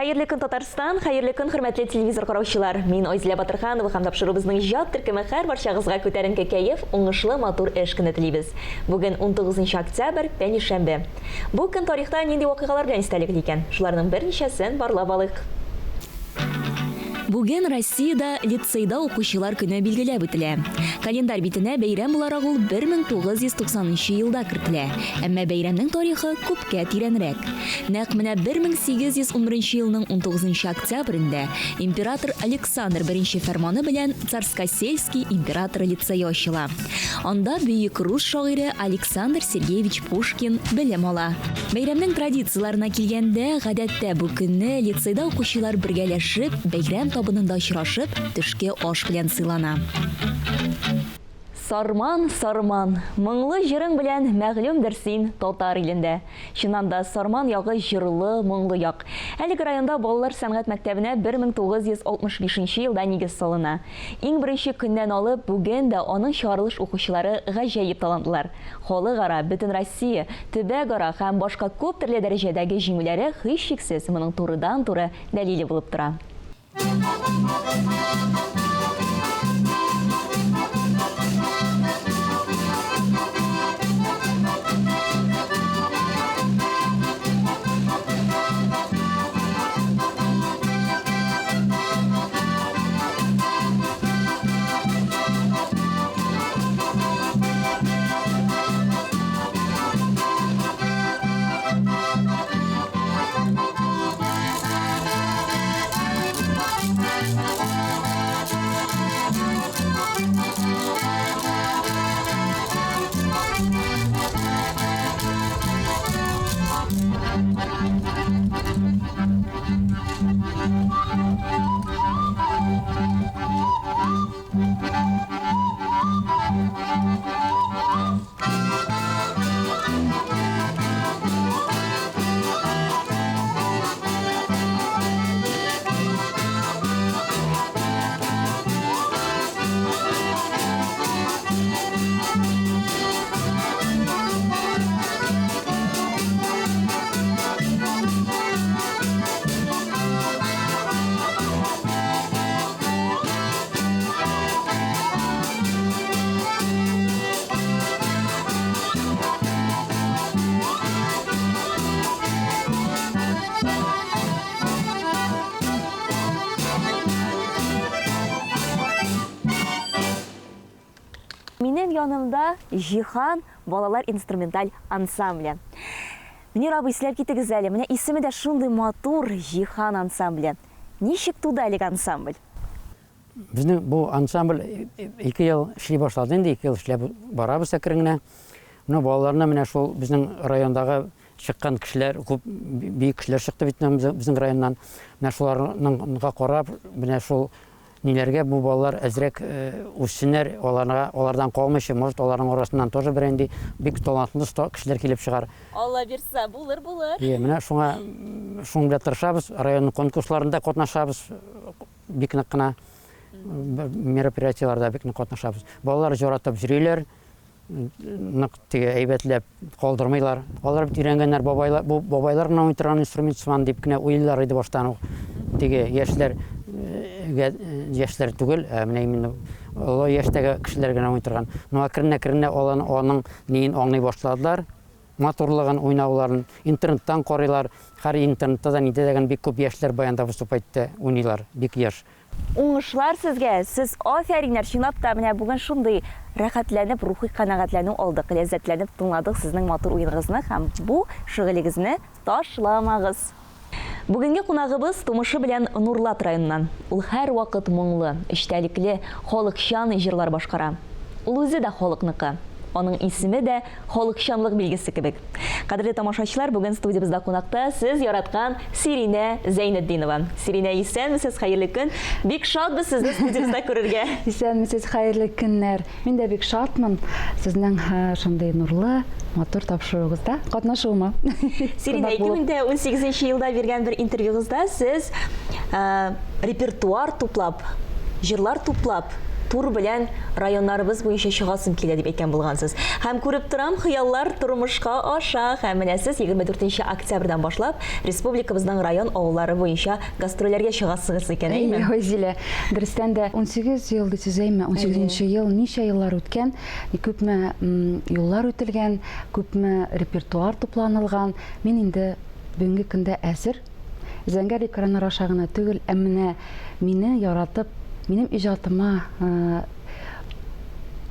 Хәерле көн, Татарстан! Хәерле көн, хөрмәтле телевизор караучылар! Мин Айзилә Батырханова һәм тапшыруыбызның иҗат төркеме һәрбарчагызга күтәренке кәеф, уңышлы матур эш көне телибез. Бүген 19 октябрь, пәнҗешәмбе. Бу көн тарихта нинди вакыйгалар белән истәлекле икән? Шуларның берничәсен барлап алыйк. Бүген Россиядә лицейда укучылар көне билгеләп үтелә. Календарь битенә бәйрәм буларак ул 1990 нчы елда кертелә. Әмма бәйрәмнең тарихы күпкә тирәнрәк. Нәкъ менә 1811 елның 19 нчы октябрендә император Александр I фәрманы белән Царскосельский император лицее ачыла. Анда бөек рус шагыйре Александр Сергеевич Пушкин белем ала. Бәйрәмнең традицияләренә килгәндә, гадәттә бу көнне лицейда укучылар бергәләшеп, бәйрәм табынында очрашып, төшке аш белән сыйлана. Сарман, Сарман, моңлы җырың белән мәгълүмдер син татар илендә. Чыннан да, Сарман ягы җырлы, моңлы як. Әлеге районда балалар сәнгать мәктәбенә 1965 нче елда нигез салына. Иң беренче көннән алып, бүген дә аның чыгарылыш укучылары гаҗәеп талантлылар. Халыкара, Бөтенроссия, төбәкара һәм башка күп төрле дәрәҗәдәге җиңүләре һичшиксез моның турыдан-туры дәлиле булып тора. Минем янымда Җиһан балалар инструменталь ансамбле. Мөнир абый, сөйләп китегез әле, менә исеме дә шундый матур, Җиһан ансамбле. Ничек туды әлеге ансамбль? Безнең бу ансамбль ике ел эшли башлады инде, ике ел эшләп барабыз әкрен генә. Менә балаларны менә шул безнең райондагы чыккан кешеләр, күп бөек кешеләр чыкты бит безнең районнан. Менә шуларга карап, менә шул ниләргә бу балалар әзрәк үссеннәр, аларга алардан калмыйча, может, аларның арасыннан тоже берәр бик талантлы кешеләр килеп чыгар. Алла бирса, булыр, булыр. Ие, менә шуңа шуның белән тырышабыз, районның конкурсларында катнашабыз бик нык кына, мероприятиеләрдә бик нык катнашабыз. Балалар җоратып йөриләр, нык теге әйбәтләп калдырмыйлар. Алар бит өйрәнгәннәр, бабайлар, бу бабайлар гына уйный торган инструмент сыман дип кенә уйлыйлар иде баштан ук. Теге яшьләр яшьләр түгел, ә менә именно олы яшьтәге кешеләр генә уйный торган. Но әкрен-әкрен аның ниен аңлый башладылар, матурлыгын, уйнауларын. Интернеттан карыйлар. Хәр интернетта да нидә дә бик күп яшьләр баянда выступать итә, уйныйлар, бик яшь. Уңышлар сезгә, сез афәриннәр, чынлап та менә бүген шундый рәхәтләнеп рухи канәгатьләнү алдык, ләззәтләнеп тыңладык сезнең матур уеныгызны һәм бу шөгылегезне ташламагыз. Бүгенге кунагыбыз тумышы белән Нурлат районыннан. Ул һәрвакыт моңлы, эчтәлекле, халыкчан җырлар башкара. Ул үзе дә халыкныкы. Аның исеме дә халыкчанлык билгесе кебек. Кадерле тамашачылар, бүген студиябездә кунакта сез яраткан Сиринә Зәйнетдинова. Сиринә, исәнмесез, хәерле көн. Бик шатбыз сезне студиябездә күрергә. Исәнмесез, хәерле көннәр. Мин дә бик шатмын сезнең шундый нурлы, матур тапшыруыгызда катнашуыма. Сиринә, 2018 елда биргән бер интервьюгызда сез репертуар туплап, җырлар туплап, тур белән районнарыбыз буенча чыгасым килә дип әйткән булгансыз. Һәм күреп торам, хыяллар тормышка аша. Һәм менә сез 24 октябрьдән башлап республикабызның район авыллары буенча гастрольләргә чыгасыгыз икән, әйеме? Әйе, Айзилә. Дөрестән дә, 18 ел дисез, әйме? 18 ел, ничә еллар үткән, күпме юллар үтелгән, күпме репертуар тупланылган. Мин инде бүгенге көндә әзер. Зәңгәр экраннар аша гына түгел, ә менә мине яратып, минем иҗатыма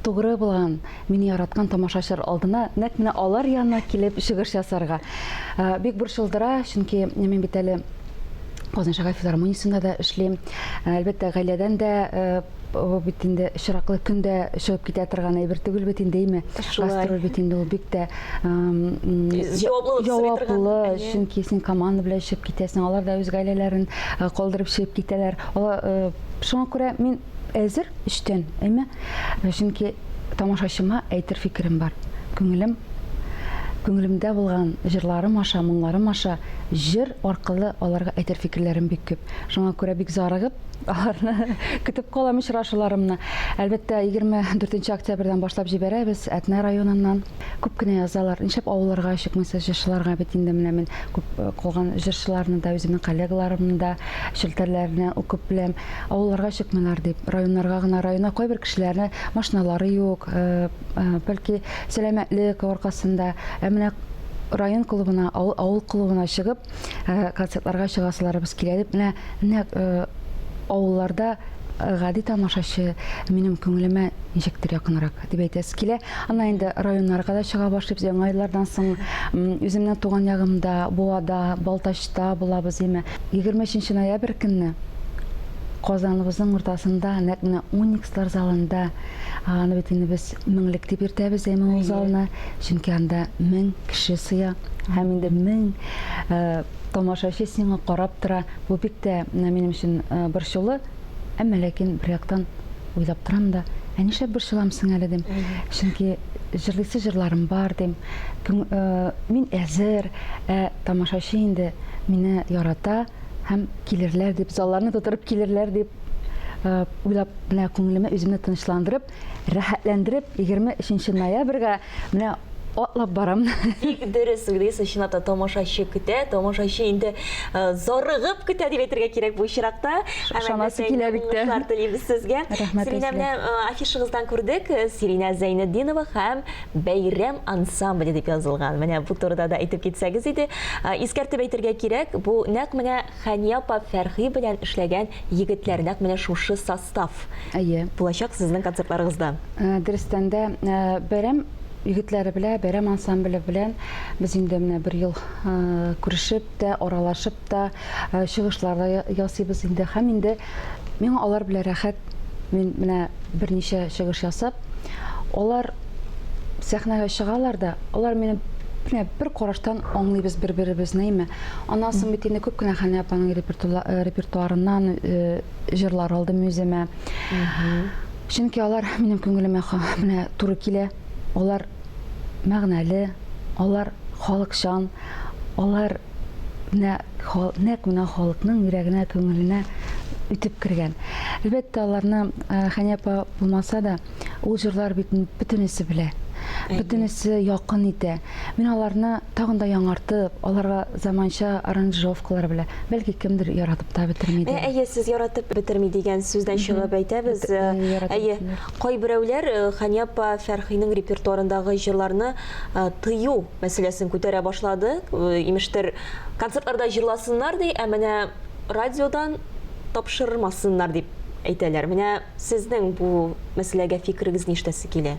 тугры булган, мине яраткан тамашачылар алдына нәкъ менә алар янына килеп чыгыш ясарга. Бик борчылдыра, чөнки мин бит әле Казан шәһәр филармониясендә дә эшлим. Әлбәттә, гаиләдән дә бу бит инде очраклы көндә чыгып китә торган әйбер түгел бит инде, әйме? Гастроль бит инде ул бик тә җаваплы, чөнки син команда белән чыгып китәсең, алар да үз гаиләләрен калдырып чыгып китәләр. Шуңа күрә мин әзер эчтән, әйме? Чөнки тамашачыма әйтер фикерем бар. Күңелем күңелемдә булган җырларым аша, моңнарым аша җыр аркылы аларга әйтер фикерләрем бик күп. Шуңа күрә бик зарыгып аларны көтеп калам очрашуларымны. Әлбәттә, 24 октябрьдән башлап җибәрәбез Әтнә районыннан. Күп кенә язалар. Нишләп авылларга чыкмыйсыз җырчыларга бит инде менә мин күп э, калган җырчыларны да, үземнең коллегаларымны да челтәрләреннән укып беләм. Авылларга чыкмыйлар дип, районнарга гына, районга кайбер кешеләрне машиналары юк, э, э, бәлки сәламәтлек аркасында. Ә менә район клубына, авыл, авыл клубына чыгып, Э, концертларга чыгасыларыбыз килә дип менә нәкъ э, авылларда э, гади тамашачы минем күңелемә ничектер якынрак дип әйтәсе килә. Аннан инде районнарга да чыга башлыйбыз. Яңа еллардан соң үземнең туган ягымда, Буада, Балтачта булабыз име. 23 ноябрь көнне Казаныбызның уртасында, нәкъ менә Уникслар залында, аны бит инде без меңлек дип йөртәбез, әйме ул залны, чөнки анда 1000 кеше сыя. Һәм инде 1000 тамашачы сиңа карап тора. Бу бик тә минем өчен борчулы, әмма ләкин бер яктан уйлап торам да, ә нишләп борчылам соң әле дим. Чөнки җырлыйсы җырларым бар дим. Мин әзер, ә тамашачы инде мине ярата һәм килерләр дип, залларны тутырып килерләр дип уйлап, менә күңелемә үземне тынычландырып, рәхәтләндереп, 23 ноябрьгә менә атлап барам. Бик дөрес уйлыйсыз, чынлап та тамашачы көтә, тамашачы инде э, зарыгып көтә дип әйтергә кирәк бу очракта. Ышанасы килә бик тә. Уңышлар телибез сезгә. Рәхмәт. Сиринә, менә э, афишагыздан күрдек, э, Сиринә Зәйнетдинова һәм Бәйрәм ансамбле дип язылган. Менә бу турыда да әйтеп китсәгез иде. Искәртеп әйтергә кирәк, бу нәкъ менә Хәния апа Фәрхи белән эшләгән егетләр, нәкъ менә шушы состав. Әйе. Булачак сезнең концертларыгызда. Дөрестән дә, Бәйрәм егетләре белән, Бәйрәм ансамбле белән без инде менә бер ел күрешеп тә, аралашып та, чыгышлар да ясыйбыз инде. Һәм инде миңа алар белән рәхәт. Мин менә берничә чыгыш ясап, алар сәхнәгә чыгалар да, алар мине менә бер караштан аңлыйбыз бер-беребезне, әйме. Аннан соң бит инде күп кенә Хәния апаның репертуарыннан җырлар алдым үземә. Чөнки алар минем күңелемә менә туры килә. Алар мәгънәле, алар халыкчан, алар менә нәкъ менә халыкның йөрәгенә, күңеленә үтеп кергән. Әлбәттә, аларны э, Хәния апа булмаса да, ул җырлар бит бөтенесе белә. Бөтенесе якын итә. Мин аларны тагын да яңартып, аларга заманча аранжировкалар белә. Бәлки кемдер яратып та бетерми дә. Ә, әйе, сез яратып бетерми дигән сүздән чыгып әйтәбез. Әйе, кайберәүләр Хәния апа Фәрхинең репертуарындагы җырларны тыю мәсьәләсен күтәрә башлады. Имештер, концертларда җырласыннар ди, ә менә радиодан тапшырмасыннар дип әйтәләр. Менә Сезнең бу мәсьәләгә фикерегезне ишетәсе килә.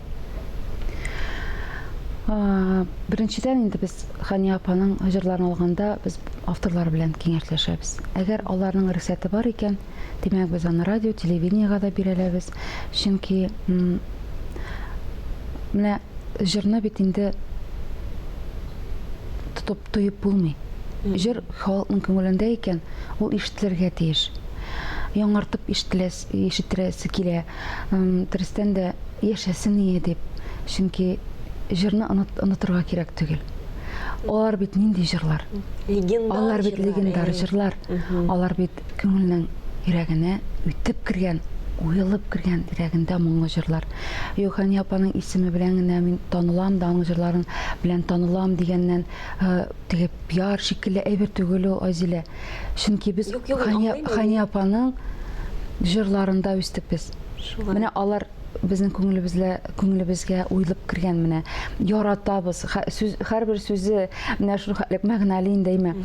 Беренчедән инде без Хәния апаның җырларын алганда без авторлар белән киңәшләшәбез. Әгәр аларның рөхсәте бар икән, димәк без аны радио, телевидениегә дә бирә алабыз. Чөнки менә җырны бит инде тотып тоеп булмый. Җыр халыкның күңелендә икән, ул ишетелергә тиеш. Яңартып ишетеләс, ишеттерәсе килә. Дөрестән дә яшәсен ие дип. Чөнки җырны онытырга кирәк түгел. Алар бит нинди җырлар? Легендар Алар бит легендар җырлар. Алар бит күңелнең йөрәгенә үтеп кергән. Уелып кергән йөрәгендә моңлы җырлар. Юк, Хәния апаның исеме белән генә мин танылам да, аның җырларын белән танылам дигәннән теге пиар шикелле әйбер түгел ул, Айзилә. Чөнки без Юк, юк, мин Хәния, аңлыйм, Хәния апаның җырларында үстек без. Шулай. Менә алар безнең күңелебезлә, күңелебезгә уелып кергән менә. Яратабыз. Сүз, һәрбер сүзе менә шул хәтлек мәгънәле инде, әйме.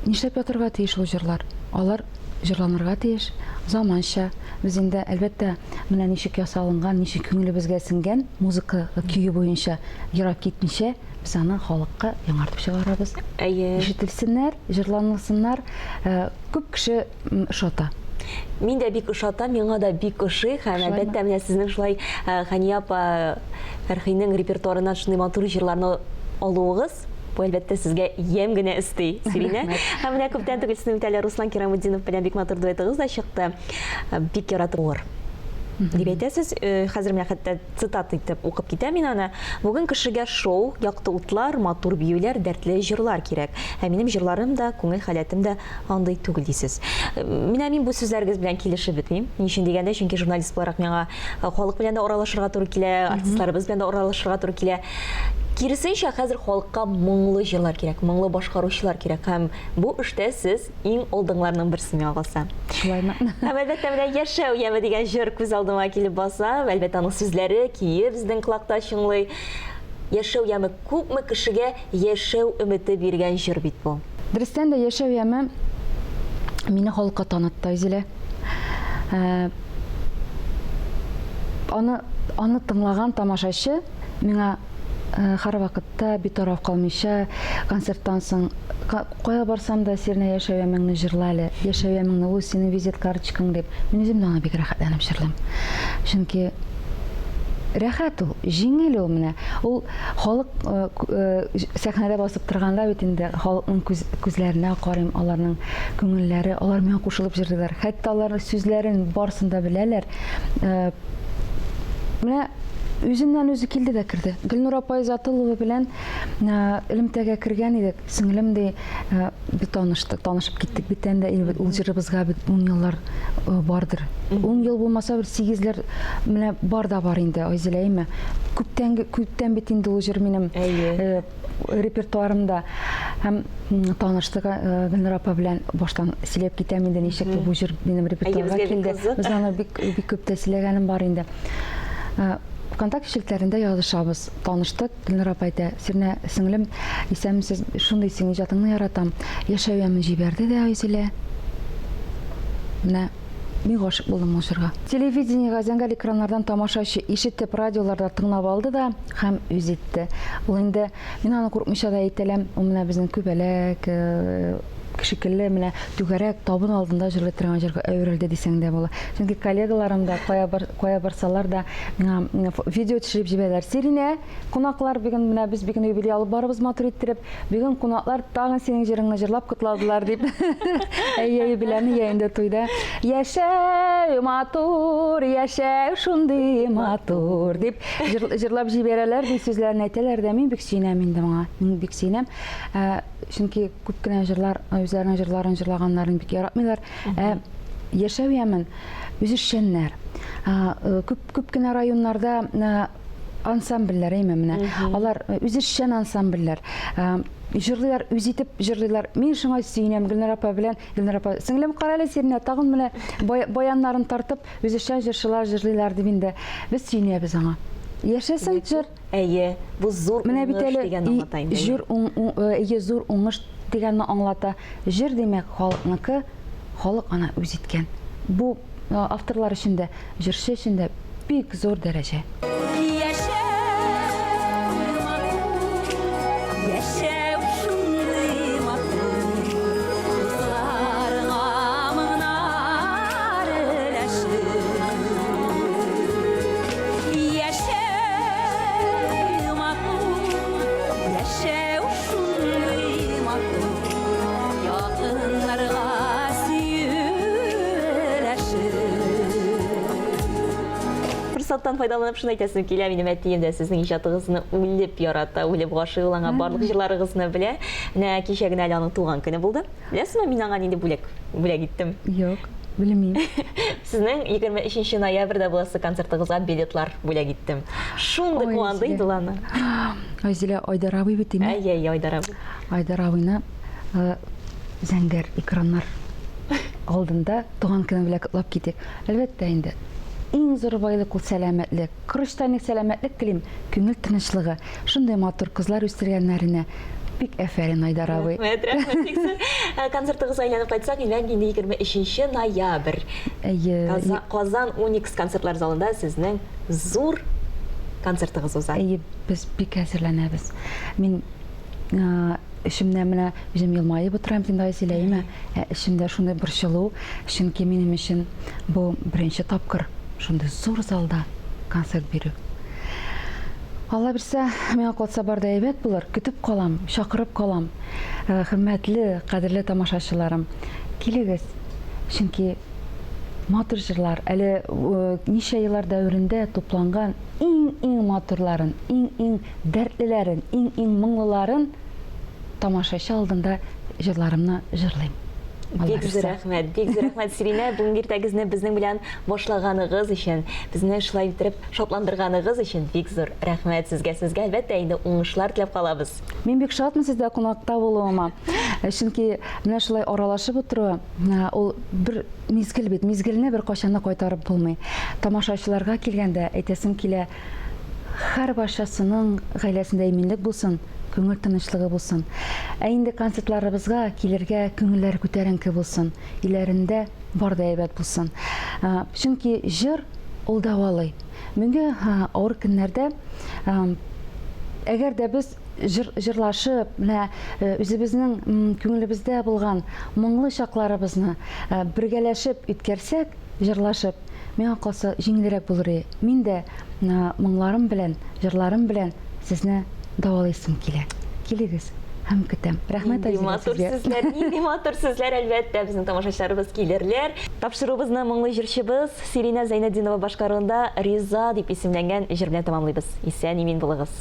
Нишләп ятырга тиеш ул җырлар? Алар җырланырга тиеш, заманча. Без инде, әлбәттә, менә ничек ясалынган, ничек күңелебезгә сеңгән музыка көе буенча ерак китмичә, без аны халыкка яңартып чыгарабыз. Әйе. Ишетелсеннәр, җырланылсыннар. Э, күп кеше ошата. Мин дә бик ошатам, миңа да бик ошый һәм әлбәттә менә сезнең шулай э, Хәния апа Фәрхинең репертуарыннан шундый матур җырларны алуыгыз Бу, әлбәттә, сезгә ямь генә өсти, Сиринә. Һәм менә күптән түгел сезнең бит әле Руслан Кирамутдинов белән бик матур дуэтыгыз да чыкты. Бик яратып укыр. Дип әйтәсез. Э, хәзер менә хәтта цитата итеп укып китәм мин аны. Бүген кешегә шоу, якты утлар, матур биюләр, дәртле җырлар кирәк. Ә минем җырларым да, күңел халәтем дә андый түгел дисез. Э, менә мин бу сүзләрегез белән килешеп бетмим. Ни өчен дигәндә, чөнки журналист буларак миңа э, халык белән дә аралашырга туры килә, артистларыбыз белән дә аралашырга туры килә. Киресенчә, хәзер халыкка моңлы җырлар кирәк, моңлы башкаручылар кирәк һәм бу эштә сез иң алдынгыларның берсе миңа калса. Шулаймы? Һәм әлбәттә менә Яшәү яме дигән җыр күз алдыма килеп баса. Әлбәттә аның сүзләре, көе безнең колакта чыңлый. Яшәү яме күпме кешегә яшәү өмете биргән җыр бит бу. Дөрестән дә Яшәү яме мине халыкка танытты, Айзилә. Ә, аны аны тыңлаган тамашачы Миңа һәрвакытта битараф калмыйча, концерттан соң кая барсам да, Сирнә яшәү ямеңне җырла әле, яшәү ямеңне, ул синең визит карточкаң дип. Мин үзем дә аны бик рәхәтләнеп җырлыйм. Чөнки рәхәт ул, җиңел ул менә. Ул халык сәхнәдә басып торганда бит инде халыкның күз, күзләренә карыйм, аларның күңелләре, алар миңа кушылып җырлыйлар. Хәтта алар сүзләрен барысын да беләләр. Менә үзеннән үзе килде дә керде. Гөлнур апа Изатуллова белән элемтәгә кергән идек. Сеңлем ди, бит таныштык, танышып киттек бит инде. Ул җырыбызга бит 10 еллар бардыр. 10 ел булмаса бер 8-ләр менә бар да бар инде, Айзилә, әйме? Күптән күптән бит инде ул җыр минем репертуарымда. Һәм таныштык Гөлнур апа белән баштан сөйләп китәм инде, ничек бу җыр минем репертуарга килде. Без аны бик бик күп тә сөйләгәнем бар инде. ВКонтакте челтәрендә язышабыз, таныштык. Гөлнур апа әйтә, Сирнә сеңлем, исәнмесез, шундый синең иҗатыңны яратам. Яшәү ямен җибәрде дә Айзилә. Менә мин гашыйк булдым ул җырга. Телевидениегә зәңгәр экраннардан тамашачы ишетеп, радиоларда тыңлап алды да һәм үз итте. Ул инде, мин аны куркмыйча да әйтәләм, ул менә безнең күбәләк э, шикелле менә түгәрәк табын алдында җырлый торган җырга әверелде дисәң дә була. Чөнки коллегаларым да кая бар, кая барсалар да миңа видео төшереп җибәрәләр. Сиринә, кунаклар бүген менә без бүген юбилей алып барабыз матур иттереп. Бүген кунаклар тагын синең җырыңны җырлап котладылар дип. Әйе, юбилейны я инде туйда. Яшәү матур, яшәү шундый матур дип җырлап җибәрәләр, ди сүзләрен әйтәләр дә мин бик сөенәм инде моңа. Мин бик сөенәм. Ә, чөнки күп кенә җырлар үзләренең җырларын җырлаганнарын бик яратмыйлар. Ә яшәү ямен үзешчәннәр. Күп күп кенә районнарда ансамбльләр, әйме менә. Алар үзешчән ансамбльләр. Җырлыйлар, үз итеп җырлыйлар. Мин шуңа сөенәм Гөлнар апа белән. Гөлнар апа, сеңлем, кара әле Сиринә, тагын менә баяннарын тартып, үзешчән җырчылар җырлыйлар дип инде. Без сөенәбез аңа. Яшәсен җыр. Әйе, бу зур Менә бит уңыш әле дигәнне аңлата инде. Җыр әйе, зур уңыш дигәнне аңлата. Җыр димәк халыкныкы, халык аны үз иткән. Бу авторлар өчен дә, җырчы өчен дә бик зур дәрәҗә. Яшәү шундый матур, дусларыңа моңнар өләшеп. Яшәү матур, яшәү шундый матур, якыннарга сөю өләшеп. Форсаттан файдаланып шуны әйтәсем килә, минем әтием дә сезнең иҗатыгызны үлеп ярата, үлеп гашыйк ул аңа, барлык җырларыгызны белә. Менә кичә генә әле аның туган көне булды. Беләсезме, мин аңа нинди бүләк бүләк иттем? Юк. Белмим. Сезнең 23 ноябрьдә буласы концертыгызга билетлар бүләк иттем. Шундый куанды инде ул аны. Айзилә, Айдар абый бит име? Әйе, әйе, Айдар абый. Айдар абыйны э, зәңгәр экраннар алдында туган көне белән котлап китик. Әлбәттә инде, иң зур байлык ул сәламәтлек. Корычтан сәламәтлек телим, күңел тынычлыгы. Шундый матур кызлар үстергәннәренә бик әфәрин, Айдар абый. Рәхмәт, рәхмәт бик зур. Э, концертыгызга әйләнеп кайтсак, димәк, инде 23 ноябрь. Әйе. Казан, Казан Уникс концертлар залында сезнең зур концертыгыз уза. Әйе, без бик әзерләнәбез. Мин э, эчемдә менә үзем елмаеп утырам инде Айзилә, әйеме? Ә эчемдә шундый борчылу, чөнки минем өчен бу беренче тапкыр шундый зур залда концерт бирү. Алла бирсә, миңа калса бар да әйбәт булыр. Көтеп калам, чакырып калам. Э, хөрмәтле, кадерле тамашачыларым, килегез. Чөнки матур җырлар, әле э, ничә еллар дәверендә тупланган иң-иң матурларын, иң-иң дәртлеләрен, иң-иң моңлыларын тамашачы алдында җырларымны җырлыйм. Бик зур рәхмәт, бик зур рәхмәт, Сиринә, бүгенге иртәгезне безнең белән башлаганыгыз өчен, безне шулай иттереп шатландырганыгыз өчен бик зур рәхмәт сезгә. Сезгә, әлбәттә, инде уңышлар теләп калабыз. Мин бик шатмын сездә кунакта булуыма. Э, чөнки менә шулай аралашып утыру, э, ул бер мизгел бит, мизгелне беркайчан да кайтарып булмый. Тамашачыларга килгәндә әйтәсем килә, Һәр барчасының гаиләсендә иминлек булсын, күңел тынычлыгы булсын. Ә инде концертларыбызга килергә күңелләре күтәренке булсын, өйләрендә бар да әйбәт булсын. Чөнки җыр ул дәвалый. Бүгенге авыр көннәрдә әгәр дә без җыр, җырлашып, менә үзебезнең күңелебездә булган моңлы чакларыбызны бергәләшеп үткәрсәк, җырлашып, миңа калса, җиңелрәк булыр иде. Мин дә моңларым белән, җырларым белән сезне дәвалыйсым килә. Килегез һәм көтәм. Рәхмәт, Нинди матур сүзләр, нинди матур сүзләр, әлбәттә, безнең тамашачыларыбыз килерләр. Тапшыруыбызны моңлы җырчыбыз Сиринә Зәйнетдинова башкаруында Риза дип исемләнгән җыр белән тәмамлыйбыз. Исән-имин булыгыз.